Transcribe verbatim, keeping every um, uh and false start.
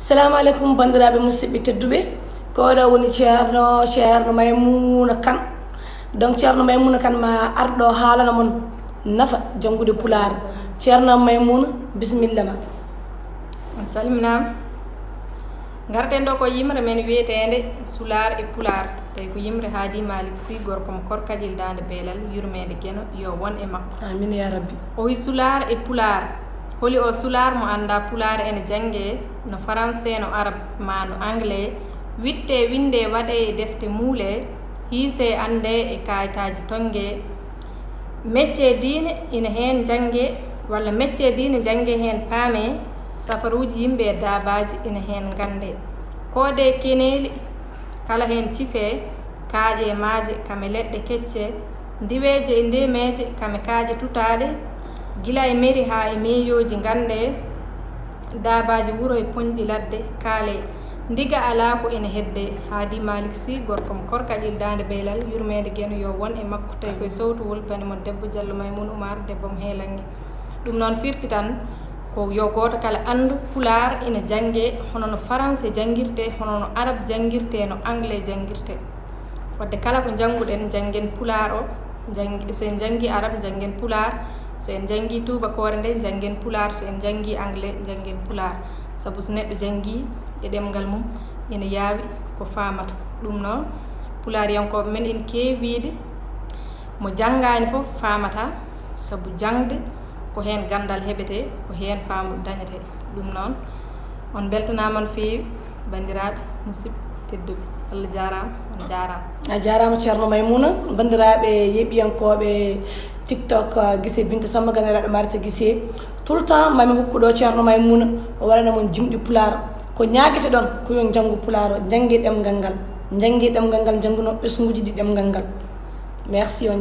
Salamu aleykum, banndiraaɓe musidɓe tedduɓe. Ko oɗo woni Ceerno, Ceerno Maymuna Kan. Donc, Ceerno Maymuna Kan ma arɗo haalana mon nafa janngude Pulaar. Ceerno Maymuna, bisimilla ma. On calminaama. Ngarten ɗo ko yimre men wiyeteende Sulaar e Pulaar. Tawi ko yimre Haadi Malik Si, gorko mo Korkaƴel Daande Beelal, yurmeende Geno, yo won e makko. Amin ya rabbi. O wi Sulaar e Pulaar. Holi o Sulaar mo annda Pulaar ene jannge no Faranse, no Arab, ma no Anglais. Witte, winde, waɗe e defte muule, hiise, annde e kayitaaji tonnge. Mecce diine ina heen njannge, walla mecce diine njannge heen paame, safaruuji yimɓe e daabaaji ina heen nganndee. Koode keneeli kala heen cifee, kaaƴe e maaje, kame leɗɗe kecce, ndiweeje e ndeemeeje, kame kaaƴe tutaaɗe, gila e meri haa e meeyooji nganndee, daabaaji wuro e poñɗi ladde, kaalee. Ndiga alaa ko ene heddee. Haadi Malik Si, gorko mo Korkaƴel Daande Beelal, yurmeende Geno yo won e makko, tawi koye sowtu wolbane mon debbo Jallo Maymun Umar, debbo mo Heelanŋe. Ɗum noon firti tan ko yo gooto kala anndu Pulaar ina jannge hono no Faranse janngirtee, hono no Arab janngirtee, no Anglais janngirtee. Wadde kala ko njannguɗen, njanngen Pulaar o, njanngi, so en njanngi Arab, njanngen Pulaar, so en njanngi tuubakoore nde, njanngen Pulaar, so en njanngi Anglais, njanngen Pulaar. Sabu so neɗɗo janngi e ɗemngal mum, ina yaawi ko faamata. Ɗum noon, Pulaariyankooɓe men ina keewi wiyde, mo janngaani fof faamataa, sabu jaŋde ko heen ganndal heɓetee, ko heen faamu dañetee. Ɗum noon, on mbeltanaama no feewi, banndiraaɓe, musidɓe tedduɓe. Allah jaaraama, on jaaraama. A jaaraama Ceerno Maymuna. Banndiraaɓe yeeɓiyankooɓe TikTok, uh, Gise Binta Samba Ganiraaɗo Marita Gise. Tout le temps mami hokku ɗo Ceerno Maymuna, o waɗana mon jimɗi Pulaar. Ko ñaagete ɗon ko yo njanngu Pulaar o, njannge ɗemngal ngal. Njannge ɗemngal ngal, njannguno ɓesnguuji ɗi ɗemngal ngal. Merci on.